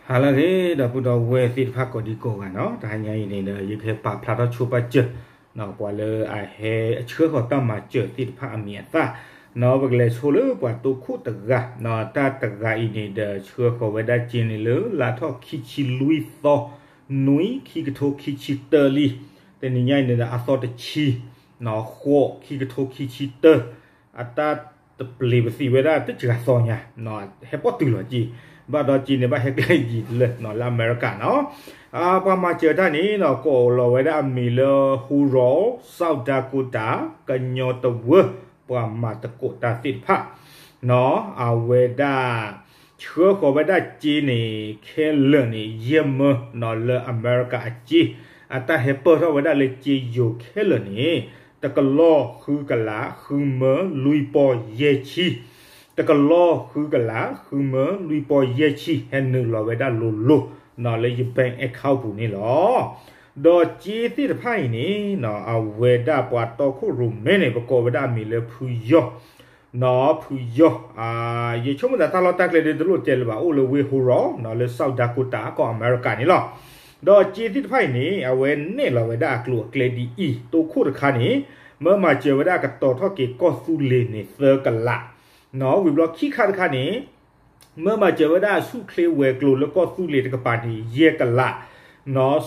ဟါလၢအဂ့ၤ ဒီပုၢ်ဒီဝဲၢ်သ့ၣ်တဖၣ်ကိးဒံကိးဂၤနီၤ, တဟါညါအံၤန့ၣ်ဒီး ယကဟဲပာ်ဖျါထီၣ်ဆိပာ်စၢၤ ပှၤလၢအဟဲဆှၢဃီၤတၢ်မၤစၢၤသ့ၣ်တဖၣ်အမံၤအသၣ် နီၤ, ပကလဲၤဆိလၢပှၤတိခိၣ်တဂၤ, တၢ်တဂၤအံၤန့ၣ်ဒီး ဆှၢဃီၤဝဲဒၣ်စ့န့ၣ်လၢ လါထီၣ်ခံဆံလွံၢ်သီ နွံ ခံကထိခံဆံတၢလံ, တနံၤညါအံၤန့ၣ်ဒီး အသီတဆံ ဃိး ခံကထိခံဆံတၢ အတၢ်တပျ့ၤပသံဝဲဒၣ်တစှၤသီညါ, ဟဲပိာ်တုၤလီၤက့ၤ, ဘၣ်ဒီးက့ၤန့ၣ် ဘၣ်ဟဲကျဲယံၤတလၢ လၢအမဲရကၤနီၤ, ပှၤမၤစၢၤတၢ်န့ၣ် ကိးလီၤဝဲဒၣ်အမံၤလၢ ဟူရီ South Dakota ကညီတဝၢ ပှၤမၤသကိးတၢ်သ့ၣ်တဖၣ် အဝဲဒၣ် ဆှၢဃီၤဝဲဒၣ်စ့န့ၣ် ခဲလၢာ်န့ၣ် ယဲၢ်မၢ လၢအမဲရကၤအစ့, အတၢ်ဟဲပၢၢ်ထီၣ်ဝဲဒၣ်လၢစ့ယိၤခဲလၢာ်န့ၣ် တကလီၢ်ဃုကလး ဃုမၢလွံၢ်ပီၢ်ယဲၢ်ဆံ, တကလီၢ်ဃုကလး ဃုမၢလွံၢ်ပီၢ်ယဲၢ်ဆံ ဟဲနုာ်လီၤဝဲဒၣ်လိၤလိၤ လၢယ bank account ပူၤန့ၣ်လီၤ. ဒီးစ့သ့ၣ်တဖၣ်အံၤန့ၣ် အဝဲဒၣ်ပှၤတီခိၣ်ရိၣ်မဲန့ၣ် ပကိးဝဲဒၣ်အမံၤလၢဖုယီၢ် ဖုယီၢ်, ယဆိကမိၣ်သးတၢ်လီၢ်တၢ်ကျဲဒ်တလိၣ်တဲလၢၤဘၣ် အိၣ်လၢဝ့ၢ်ဟူရီ လၢ South Dakota ကီၢ်အမဲရကၤန့ၣ်လီၤ. ဒီးစ့သ့ၣ်တဖၣ်အံၤန့ၣ် အဝဲနဲၣ်လီၤဝဲဒၣ်အကျိၤအကျဲဒ်အံၤ, တိခိၣ်တခါန့ၣ် မၢမၤစၢၤဝဲဒၣ်ကတီၤထီၣ်က့ၤကီၢ်သူလ့ၤန့ၣ် သၢကလး, ဝံၤဘျီခံခါတခါန့ၣ် မၢမၤစၢၤဝဲဒၣ်ဆူၣ်ချ့ဝဲၤကျိၤလၢကီၢ်သူလ့ၤတကပၤန့ၣ် ယဲၢ်ကလး,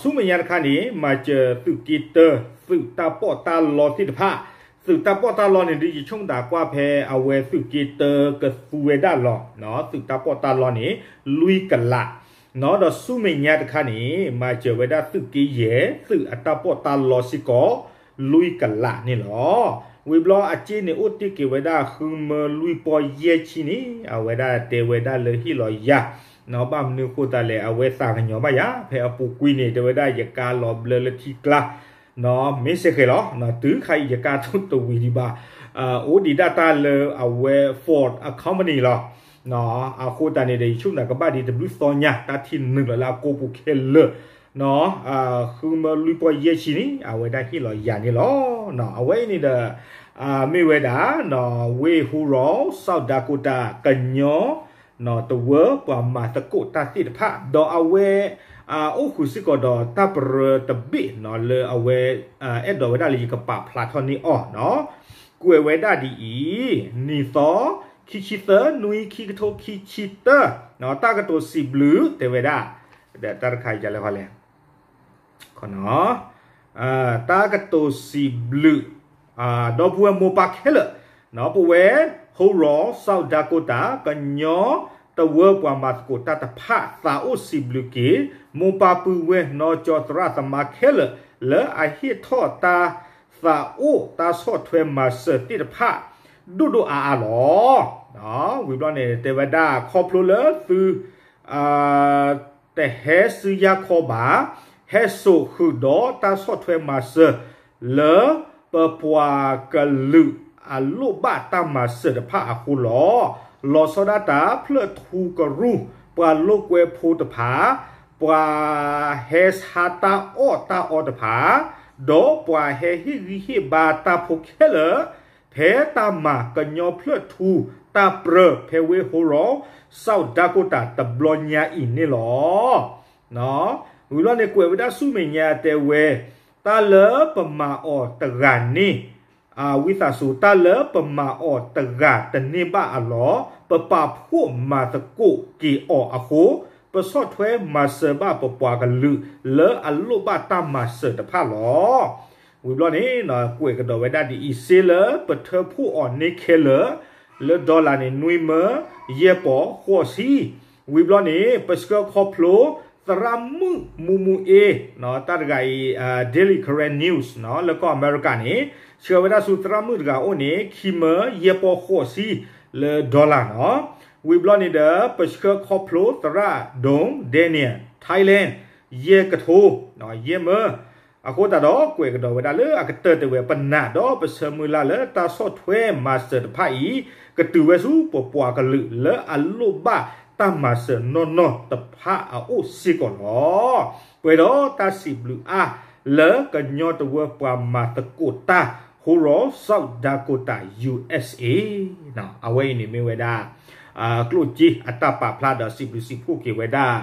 ဆူမဲာ်ညါတခါန့ၣ် မၤစၢၤသုးက့တၢ သုးတၢ်ပီးတၢ်လီသ့ၣ်တဖၣ်, သုးတၢ်ပီးတၢ်လီန့ၣ် ဒ်ယဆိကမိၣ်သးကွၢ်ဖဲအဝဲသုးက့တၢကသူဝဲဒၣ်လီၤ, သုးတၢ်ပီးတၢ်လီန့ၣ် လွံၢ်ကလး, ဒီးဆူမဲာ်ညါတခါန့ၣ် မၤစၢၤဝဲဒၣ်သုးက့ယဲၢ် သုးအတၢ်ပီးတၢ်လီစ့ၢ်ကီး လွံၢ်ကလးန့ၣ်လီၤ. ဝံၤဘျီအစ့န့ၣ်အိၣ်တ့ၢ်က့ၤဝဲဒၣ်ဃုမၢလွံၢ်ပီၢ်ယဲၢ်ဆံန့ၣ် အဝဲဒၣ်တဲဝဲဒၣ်လၢဟ့ၣ်လီၤယၤ, ဘၣ်မနုၤဃိသတးလဲၣ် အဝဲသးကညီၤဘၣ်ယၤ ဖဲအပူၤကွံာ်န့ၣ် တဲဝဲဒၣ်ယကါလီၤဘျၢလၢထံကျါ မ့ၢ်စ့ၢ်ကီးလီၤ, တုၤခါအံၤယကါတဝံၤဒံးဘၣ်, အိၣ်ဒံးဒၣ်တၢ်လၢအဝဲ Ford အ company လီၤ. အဃိသတးန့ၣ်ဒီး ယဆိကမိၣ်ကဘၣ်ဒံးတဘျုးသီညါ တၢ်ထံၣ်နုာ်လီၤလၢအကိာ်ပူၤခဲလၢာ် ဃုမၢလွံၢ်ပီၢ်ယဲၢ်ဆံန့ၣ် အဝဲဒၣ်ဟ့ၣ်လီၤယၤန့ၣ်လီၤ. အဝဲအံၤန့ၣ်ဒီး မ့ၢ်ဝဲဒၣ် ဝ့ၢ်ဟူရီ South Dakota ကညီ တဝၢပှၤမၤသကိးတၢ်သ့ၣ်တဖၣ် ဒီးအဝဲ အိၣ်ဃုာ်စ့ၢ်ကီးဒီးတၢ်ပရၢတဘ့ၣ်လၢအဝဲ အဲၣ်ဒိးဝဲဒၣ်လၢယကပာ်ဖျါထီၣ်န့ၢ်အီၤ, ကွဲးဝဲဒၣ်ဒ်အံၤ, နံၣ်သီ ခံဆံသၢ နွံ ခံကထိခံဆံတၢ တၢ်ကတိၤစံးဘျုးတဲဝဲဒၣ်, ဒီးတၢ်တခါယလဲၤလဲၣ် တၢ်ကတိၤစံးဘျုး ဒီပုၢ်ဝဲၢ်မိၢ်ပၢ်ခဲလၢာ်, ပဝဲ ဟူရီ South Dakota ကညီတဝၢပှၤမၤသကိးတၢ်တဖၣ် သးအိၣ်စံးဘျုးက့ၤ မိၢ်ပၢ်ပုၢ်ဝဲၢ်နီၢ်ကၠီသရၣ်သမါခဲလၢာ် လၢအဟ့ၣ်ထီၣ်တၢ်သးအိၣ်တၢ်ဆီၣ်ထွဲမၤစၢၤသ့ၣ်တဖၣ် ဒိၣ်ဒိၣ်အါအါလီၤ. ဝံၤဘျီန့ၣ် တဲဝဲဒၣ်ခီဖျိလၢသု တဟဲစုယါခီဘၣ်, ဟဲစိာ်ဃုာ်ဒီးတၢ်ဆီၣ်ထွဲမၤစၢၤ လၢပပှၤကလုာ်အလိၣ်ဘၣ်တၢ်မၤစၢၤတဖၣ်အဃိလီၤ. လီၤဆီဒၣ်တၢ်ဖျၢၣ်ထူကရူၢ် ပှၤလိာ်ကွဲဖိတဖၣ်, ပှၤဟဲဆါတၢ်အီၣ်တၢ်အီတဖၣ်, ဒီးပှၤဟဲဟ့ၣ်ဂံၢ်ဟ့ၣ်ဘါတၢ်ဖိခဲလၢာ် ဖဲတၢ်မၤကညီဖျၢၣ်ထူတၢ်ပြၢ ဖဲဝ့ၢ်ဟူရီ South Dakota တဘျီညါအံၤန့ၣ်လီၤ. ဝံၤဘျီန့ၣ် ကွဲးဝဲဒၣ်ဆူမဲာ်ညါတဲဝဲ, တၢ်လၢပမၤအီၤတဂၤန့ၣ် ဝံသးစူၤ တၢ်လၢပမၤအီၤတဂၤတန့ၢ်ဘၣ်အလီၢ် ပပာ်ဖှိၣ်မၤသကိးက့ၤအီၤအဃိ, ပဆီၣ်ထွဲမၤစၢၤဘၣ်ပပှၤကလုာ်လၢအလိၣ်ဘၣ်တၢ်မၤစၢၤတဖၣ်လီၤ. ဝံၤဘျီန့ၣ် ကွဲးကဒီးဝဲဒၣ်ဒ်အံၤ, စ့လၢပထၢဖှိၣ်အီၤန့ၢ်ခဲလၢာ် လၢ dollar န့ၣ် နွံမၢယဲၢ်ပီၢ်ဃိးဆံ, ဝံၤဘျီန့ၣ် ပဆှၢခီဖျိ သရၣ်မုၣ်မူမူအ့ တၢ်တဂၤအံၤ Daily Karen News လၢကီၢ်အမဲရကၤန့ၣ် ဆှၢဝဲဒၣ်ဆူသရၣ်မုၣ်တဂၤအိၣ်န့ၣ် ခံမၢယဲၢ်ပီၢ်ဃိးဆံ လၢ dollar နီၤ. ဝံၤဘျီန့ၣ်ဒီး ပဆှၢခီဖျိသရၣ်ဒိၣ် Daniel Thailand ယဲၢ်ကထိ ယဲၢ်မၢ အဃိသတးဒီး ကွဲးကဒီးဝဲဒၣ်လၢအကတၢၢ်တဲဝဲ ပနာ်ဒီးပဆၢမုၢ်လၢ်လၢတၢ်ဆီၣ်ထွဲမၤစၢၤတဖၣ်အံၤ ကတုၤဝဲဆူပပှၤကလုာ်လၢအလိၣ်ဘၣ်တၢ်မၤစၢၤနီၢ်နီၢ်တဖၣ်အအိၣ်စ့ၢ်ကီးလီၤ. ပှဲၤဒီးတၢ်စံးဘျုးအါလၢကညီတဝၢပှၤမၤသကိးတၢ် ဟူရီ South Dakota USA အဝဲအံၤန့ၣ်မ့ၢ်ဝဲဒၣ် ကျိၣ်စ့အတၢ်ပာ်ဖျါဒီးစံးဘျုးစံးဖှိၣ်က့ၤဝဲဒၣ်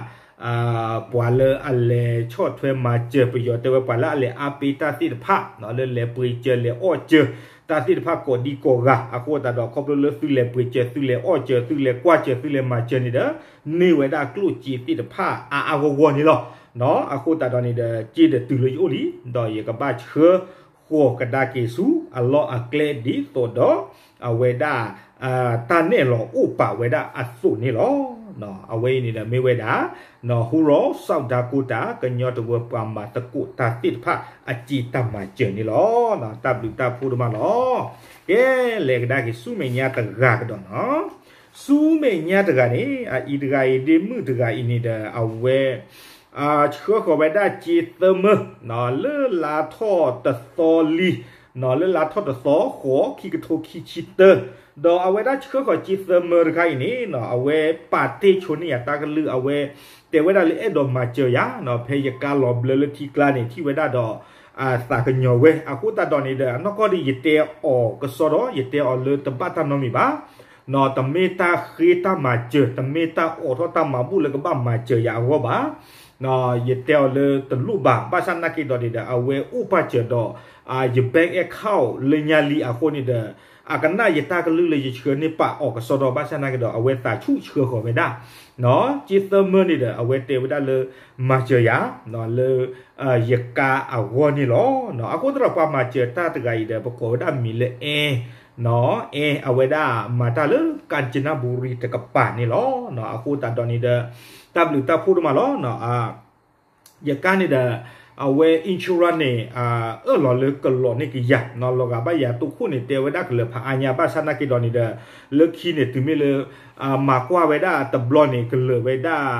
ပှၤလၢအလဲၤဆီၣ်ထွဲမၤစၢၤ ပယီၤတဲဝဲပှၤလၢအလဲၤအါပ့ၤတၢ်သ့ၣ်တဖၣ် လၢလဲၤပှ့ၤစၢၤလဲၤအီၣ်စၢၤ တၢ်သ့ၣ်တဖၣ်ကိးဒံကိးဂၤ အဃိသတးဒီးခီဖျိလၢသုလဲၤပှ့ၤစၢၤ သုလဲၤအီၣ်စၢၤ သုလဲၤကွၢ်စၢၤ သုလဲၤမၤစၢၤန့ၣ်ဒီး န့ၢ်ဝဲဒၣ်ကျိၣ်စ့သ့ၣ်တဖၣ်အါအါဂီၢ်ဂီၢ်န့ၣ်လီၤ. အဃိသတးဒီးန့ၣ်ဒီး စ့ဒီးတုၤလၢယအိၣ်လံ ဒီးယကဘၣ်ဆှၢဃီၤကဒါက့ၤဆူအလီၢ်အကျဲဒ်သိးဒီး အဝဲဒၣ် တၢ်နဲၣ်လီၤအိၣ်ပာ်ဝဲဒၣ်အသိးန့ၣ်လီၤ. အဝဲအံၤန့ၣ်ဒီးမ့ၢ်ဝဲဒၣ် ဟူရီ South Dakota ကညီတဝၢပှၤမၤသကိးတၢ်သ့ၣ်တဖၣ် အစ့တၢ်မၤစၢၤန့ၣ်လီၤ. တၢ်ဘျုးတၢ်ဖှိၣ်ဒိၣ်မးလီၤ. ကဲ လဲၤကဒါက့ၤဆူမဲာ်ညါတဂၤကဒီးနီၤ. ဆူမဲာ်ညါတဂၤန့ၣ် အအံၤတဂၤအံၤ ဒ့မုၣ်တဂၤအံၤန့ၣ်ဒီး အဝဲ ဆှၢဃီၤဝဲဒၣ်စ့သၢမၢ လၢလါထီၣ်တသီလံ လၢလါထီၣ်တသီ ဃိး ခံကထိခံဆံတၢ ဒီးအဝဲဒၣ်ဆှၢဃီၤစ့သၢမၢတခါအံၤန့ၣ် အဝဲပာ်တ့ၢ်ဆိန့ၢ်ယၤတၢ်ကလုၢ် အဝဲတဲဝဲဒၣ်လၢအဲၣ်ဒိးမၤစၢၤယၤ ဖဲယကါလီၤဘျၢလၢထံကျါန့ၣ် ထံၣ်ဝဲဒၣ်ဒီး သးကညီၤဝဲ အဃိသတးဒီးန့ၣ်ဒီး အနီၢ်ကီၢ်ဒီး ယတဲအီၤကစီဒီ ယတဲအီၤလၢတဘၣ်တၢ်နီတမံၤဘၣ် တမ့ၢ်တၢ်ဃ့တၢ်မၤစၢၤ တမ့ၢ်တၢ်အိးထီၣ်တၢ်မၤဘူၣ်လၢကဘၣ်မၤစၢၤယၤအဂီၢ်ဘၣ်. ယတဲအီၤလၢတလိၣ်ဘၣ် ဘၣ်ဆၣ်နာ်က့ဒီးန့ၣ်ဒီး အဝဲအိၣ်ပာ်စၢၤဒီး ယ bank account လၢညါလံအဃိန့ၣ်ဒီး အကနၣ်ယတၢ်ကလုၢ်လၢယဆှၢန့ၢ်ပာ်အီၤကစီဒီ ဘၣ်ဆၣ်နာ်က့ဒီး အဝဲသးဆူၣ်ဆှၢဃီၤဝဲဒၣ် စ့သၢမၢန့ၣ်ဒီး အဝဲတဲဝဲဒၣ်လၢ မၤစၢၤယၤ လၢ ယကါအဂီၢ်န့ၣ်လီၤ. အဃိသတးဒီးပှၤမၤစၢၤတၢ်တဂၤအံၤဒီး ပကိးဝဲဒၣ်မံၤလၢအဲၣ် အဲၣ် အဝဲဒၣ်မၤတၢ်လၢ ကၣ်စနဘူရံၤ တကပၤန့ၣ်လီၤ. အဃိသတးဒီးန့ၣ်ဒီး တၢ်ဘျုးတၢ်ဖှိၣ်ဒိၣ်မးလီၤ. ယကါန့ၣ်ဒီး အဝဲ insurance န့ၣ် အၢၣ်လီၤလၢကလီၤန့ၢ်ကယၤ လီၤဂာ်ဘၣ်ယၤတိခိၣ်န့ၣ် တဲဝဲဒၣ်ကလၢၤဖးအါညါ ဘၣ်ဆၣ်နာ်က့ဒီးန့ၣ်ဒီး လၢခံန့ၣ် တုၤမ့ၢ်လၢ မၤကွၢ်ဝဲဒၣ်တဘျီန့ၣ် ကလၢၤဝဲဒၣ်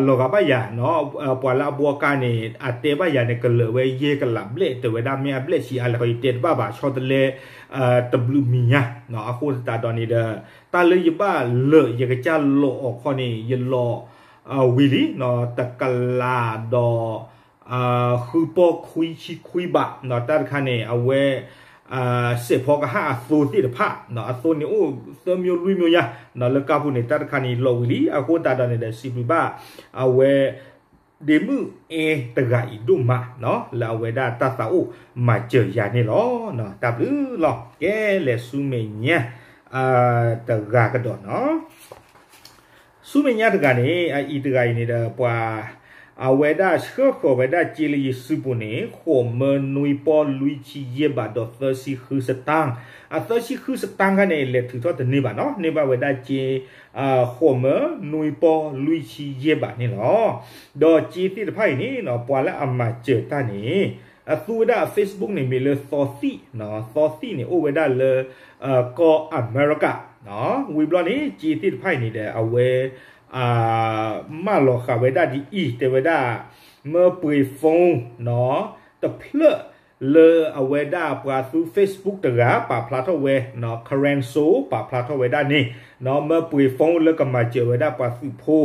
လီၤဂာ်ဘၣ်ယၤ ပှၤလၢအဘှီကါန့ၣ် အတဲဘၣ်ယၤန့ၣ် ကလၢၤဝဲယဲၢ်ကလးဘျဲၣ် တဲဝဲဒၣ် မ့ၢ်အဘျဲၣ်ဆံးအါလဲၣ်ဃီ ယတဲတဘၣ်ဘၣ် ဆီတလဲ တဘျုးမံၤညါ အဃိသတးဒီးန့ၣ်ဒီး တၢ်လၢယဘၣ်လၢာ် ယကစၢ်လီၤအီၤခီန့ၣ် ယလီၤ ဝံၤလံ တကလးဒီး ဃုပီၢ်ခွံဆံခွံဘး တၢ်တခါန့ၣ် အဝဲ စဲးဖီကဟၣ်အသိသ့ၣ်တဖၣ် အသိန့ၣ်အိၣ်သၢမျိုးလွံၢ်မျိုးညါ လၢကါပူၤန့ၣ် တၢ်တခါန့ၣ်လီၤဝံၤလံ အဃိသတးဒီးန့ၣ်ဒီး စံးဘျုးဘၣ် အဝဲ ဒ့မုၣ်အဲၣ်တဂၤအံၤဒိၣ်မး လၢအဝဲဒၣ်တၢ်သးအိၣ်မၤစၢၤယၤန့ၣ်လီၤ. တၢ်ဘျုးလီၤ. ကဲလဲၤဆူမဲာ်ညါ တဂၤကဒီးနီၤ ဆူမဲာ်ညါတဂၤန့ၣ် အအံၤတဂၤအံၤန့ၣ်ဒီး ပှၤ အဝဲဒၣ်ဆှၢဃီၤဝဲဒၣ်စ့လၢယစုပူၤန့ၣ် ဃိးမၢနွံပီၢ်လွံၢ်ဆံယဲၢ်ဘးဒီးသၢဆံဃုစတၢၣ် အသၢဆံဃုစတၢၣ်ခါန့ၣ် လဲၤထုးထီၣ်တန့ၢ်ဘၣ်နီၤ န့ၢ်ဘၣ်ဝဲဒၣ်စ့ ဃိးမၢနွံပီၢ်လွံၢ်ဆံယဲၢ်ဘးန့ၣ်လီၤ. ဒီးစ့သ့ၣ်တဖၣ်အံၤန့ၣ် ပှၤလၢအမၤစၢၤတၢ်န့ၣ် အသူဝဲဒၣ် Facebook န့ၣ်မ့ၢ်လၢသီသံၣ် သီသံၣ်န့ၣ်အိၣ်ဝဲဒၣ်လၢ ကီၢ်အမဲရကၤ ဝံၤဘျီန့ၣ် စ့သ့ၣ်တဖၣ်အံၤန့ၣ်ဒီး အဝဲ မၢလီၤဃာ်ဝဲဒၣ်ဒ်အံၤ တဲဝဲဒၣ် မၢပှ့ၤ phone တဖျၢၣ်လၢအဝဲဒၣ်ပှၤသူ Facebook တဂၤ ပာ်ဖျါထီၣ်ဝဲ Karen So ပာ်ဖျါထီၣ်ဝဲဒၣ်န့ၣ် မၢပှ့ၤ phone လၢကမၤစၢၤဝဲဒၣ်ပှၤသုးဖိ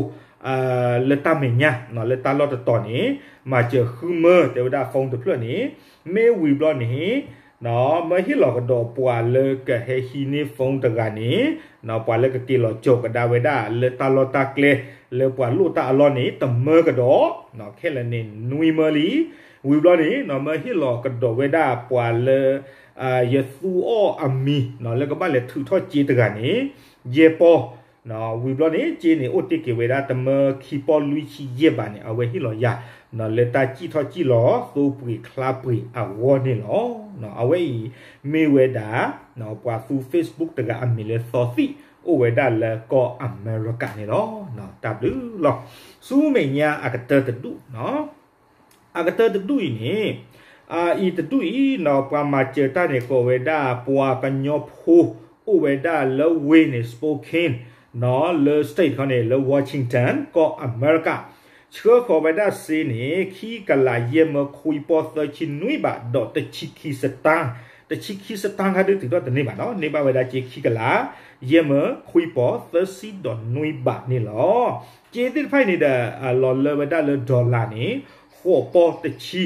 လၢတၢ်မဲာ်ညါ လၢတၢ်လီၢ်တတီၤန့ၣ် မၤစၢၤဃုမၢ တဲဝဲဒၣ် phone တဖျၢၣ်န့ၣ် မ့ၢ်ဝံၤဘျီန့ၣ် မၢဟ့ၣ်လီၤကဒီးပှၤလၢကဟဲဟံးန့ၢ် phone တဂၤန့ၣ် ပှၤလၢကက့ၤလီၤကၠီၤကဒါဝဲဒၣ်လၢတၢ်လီၢ်တၢ်ကျဲ လၢပှၤလိၣ်တၢ်အလီၢ်န့ၣ် တမၢကဒီး ခဲလၢာ်န့ၣ် နွံမၢလံ. ဝံၤဘျီန့ၣ် မၢဟ့ၣ်လီၤကဒီးဝဲဒၣ်ပှၤလၢ ယသူအီၤအမံၤ လၢကဘၣ်လဲၤထုးထီၣ်စ့တဂၤန့ၣ် ယဲၢ်ပီၢ် ဝံၤဘျီန့ၣ် စ့န့ၣ် အိၣ်တ့ၢ်က့ၤဝဲဒၣ်တမၢခံပီၢ်လွံၢ်ဆံယဲၢ်ဘးန့ၣ် အဝဲဟ့ၣ်လီၤယၤ လၢတၢ်စံၣ်ထီၣ်စံၣ်လီၤ သိပှ့ၤချါပှ့ၤအဂီၢ်န့ၣ်လီၤ. အဝဲအံၤ မ့ၢ်ဝဲဒၣ် ပှၤသူ Facebook တဂၤအမံၤလၢသီသံၣ် အိၣ်ဝဲဒၣ်လၢကီၢ်အမဲရကၤန့ၣ်လီၤ. တၢ်ဘျုးလီၤ. ဆူမဲာ်ညါအကတၢၢ်တဒူၣ် အကတၢၢ်တဒူၣ်အံၤန့ၣ် အအံၤတဒူၣ်အံၤ ပှၤမၤစၢၤတၢ်န့ၣ် ကိးဝဲဒၣ် ပှၤကညီဖိ အိၣ်ဝဲဒၣ်လၢဝ့ၢ်န့ၣ် Spokane လၢ state ခီန့ၣ် လၢ Washington ကီၢ်အမဲရကၤ ဆှၢဃီၤဝဲဒၣ်စ့န့ၣ် ခံကလးယဲၢ်မၢခွံပီၢ်သၢဆံနွံဘး ဒီးတဆံခံစတၢၣ် တဆံခံစတၢၣ်ခါဒုးတုၤထီၣ်တန့ၢ်ဘၣ်နီၤ န့ၢ်ဘၣ်ဝဲဒၣ်စ့ခံကလး ယဲၢ်မၢခွံပီၢ်သၢဆံဒီးနွံဘးန့ၣ်လီၤ. စ့သ့ၣ်တဖၣ်အံၤန့ၣ်ဒီး လီၤလၢဝဲဒၣ်လၢ dollar န့ၣ် ဃိးပီၢ်တဆံ,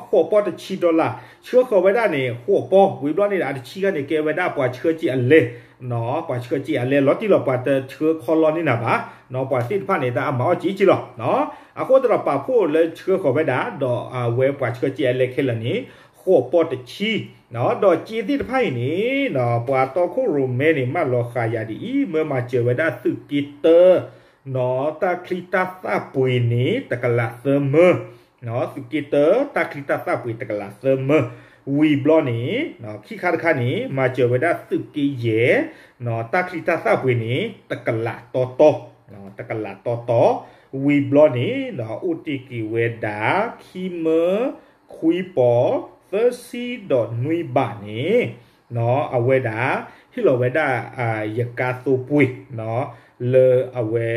ဃိးပီၢ်တဆံ dollar ဆှၢဃီၤဝဲဒၣ်န့ၣ် ဃိးပီၢ် ဝံၤဘျီန့ၣ်ဒီး အတဆံခါန့ၣ် ကဲဝဲဒၣ်ပှၤဆှၢစ့အလဲ, ပှၤဆှၢစ့အလဲ လီၤတံၢ်လီၤပှၤတဆှၢခီလီန့ၢ်နၤဘၣ်, ပှၤသ့ၣ်တဖၣ်န့ၣ် တၢ်အမၤအီၣ်စ့က့လီၤ. အဃိသတးဒီး ပာ်ဖှိၣ်လၢဆှၢဃီၤဝဲဒၣ် ဒီးအဝဲပှၤဆှၢစ့အလဲခဲလၢာ်န့ၣ် ဃိးပီၢ်တဆံ, ဒီးစ့သ့ၣ်တဖၣ်အံၤန့ၣ် ပှၤတီခိၣ်ရိၣ်မဲန့ၣ် မၢလီၤဃာ်ယၤဒ်အံၤ, မၢမၤစၢၤဝဲဒၣ်သုးက့တၢ နီၢ် တၢ်ချံတၢ်သၣ်ပှ့ၤန့ၣ် တကလးသၢမၢ, နီၢ် သုးက့တၢ တၢ်ချံတၢ်သၣ်ပှ့ၤတကလးသၢမၢ, ဝံၤဘျီန့ၣ် ခံခါတခါန့ၣ် မၤစၢၤဝဲဒၣ်သုးက့ယဲၢ် နီၢ် တၢ်ချံတၢ်သၣ်ပှ့ၤန့ၣ် တကလးတီတီ, တကလးတီတီ, ဝံၤဘျီန့ၣ် အိၣ်တ့ၢ်က့ၤဝဲဒၣ် ခံမၢ ခွံပီၢ် သၢဆံဒီးနွံဘးန့ၣ် နီၢ် အဝဲဒၣ် ဟ့ၣ်လီၤဝဲဒၣ် ယကါသိပှ့ၤ နီၢ် လၢအဝဲ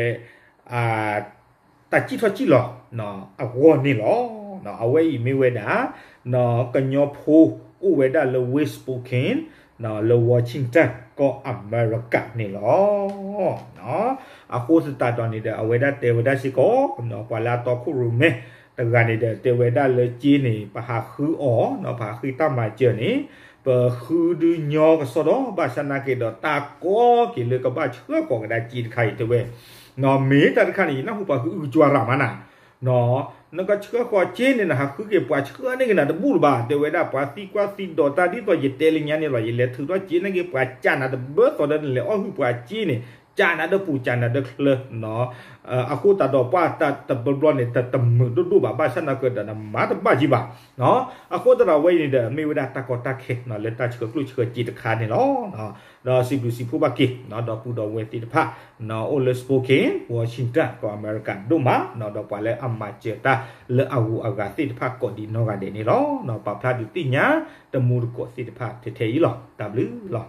တၢ်စံၣ်ထီၣ်စံၣ်လီၤ အဂီၢ်န့ၣ်လီၤ. အဝဲအံၤမ့ၢ်ဝဲဒၣ် နီၢ် ကညီဖိအိၣ်ဝဲဒၣ်လၢ West Spokane နီၢ် လၢ Washington ကီၢ်အမဲရကၤန့ၣ်လီၤ. နီၢ် အဃိသတးဒီးန့ၣ်ဒီး အဝဲဒၣ်တဲဝဲဒၣ်စ့ၢ်ကီး နီၢ် ပှၤလၢအတီခိၣ်ရိၣ်မဲတဂၤန့ၣ်ဒီး တဲဝဲဒၣ်လၢစ့န့ၣ် ပဟးဃုအီၤ နီၢ် ပဟးဃုတၢ်မၤစၢၤန့ၣ် ပဃုဒုးညီကစီဒီ ဘၣ်ဆၣ်နာ်က့ဒီး တၢ်ကီက့ၤလၢကဘၣ်ဆှၢဃီၤကဒါစ့တခါအံၤတဲဝဲ, နီၢ် မ့ၢ်တၢ်တခါန့ၣ် ယနၢ်ဟူပှၤကအုကကွၢ်ရၤမးနၤ နီၢ် နကဆှၢဃီၤစ့န့ၣ် နဟးဃုက့ၤပှၤဆှၢန့ၢ်က့ၤနၤတဘူၣ်လၢၤဘၣ် တဲဝဲဒၣ် ပှၤသံကွၢ်သံဒိးတၢ်ဒ်သိးယတဲလၢညါန့ၣ်လီၤ. ယလဲၤထုးထီၣ်စ့န့ၢ်က့ၤပှၤ ကးနၤတဘၢသိးဒီး နလဲၤအီၣ်ဟုၣ်ပှၤစ့န့ၣ် ကးနၤဒီးပူၤ ကးနၤဒီးချၢ နီၢ် အဃိသတးဒီး ပှၤတၢ်တဘျီဘျီန့ၣ် တတမုာ်ဒိၣ်ဒိၣ်ဘၣ် ဘၣ်ဆၣ်နာ်က့ဒီး နမၤတဘၣ်ကံဘၣ် နီၢ် အဃိသတးဒီး အဝဲအံၤန့ၣ်ဒီး မ့ၢ်ဝဲဒၣ်တၢ်ကီတၢ်ခဲ နီၢ် လၢတၢ်ဆှၢကျိၣ်ဆှၢစ့တခါန့ၣ်လီၤ. ဒီးစံးဘျုးစံးဖှိၣ်ဘၣ်က့ၤ နီၢ် ဒီပုၢ်ဒီဝဲၢ်သ့ၣ်တဖၣ် နီၢ် အိၣ်လၢ Spokane Washington ကီၢ်အမဲရကၤဒိၣ်မး နီၢ် ဒီးပှၤလၢအမၤစၢၤတၢ်လၢအဂုၤအဂၤသ့ၣ်တဖၣ်ကိးဒံးနီၢ်ဂၤဒဲးန့ၣ်လီၤ. နီၢ် ပာ်ဖျါဒုးသ့ၣ်ညါ တမူတကိးသ့ၣ်တဖၣ်ထဲထဲအံၤလီၤ. တၢ်ဘျုးလီၤ.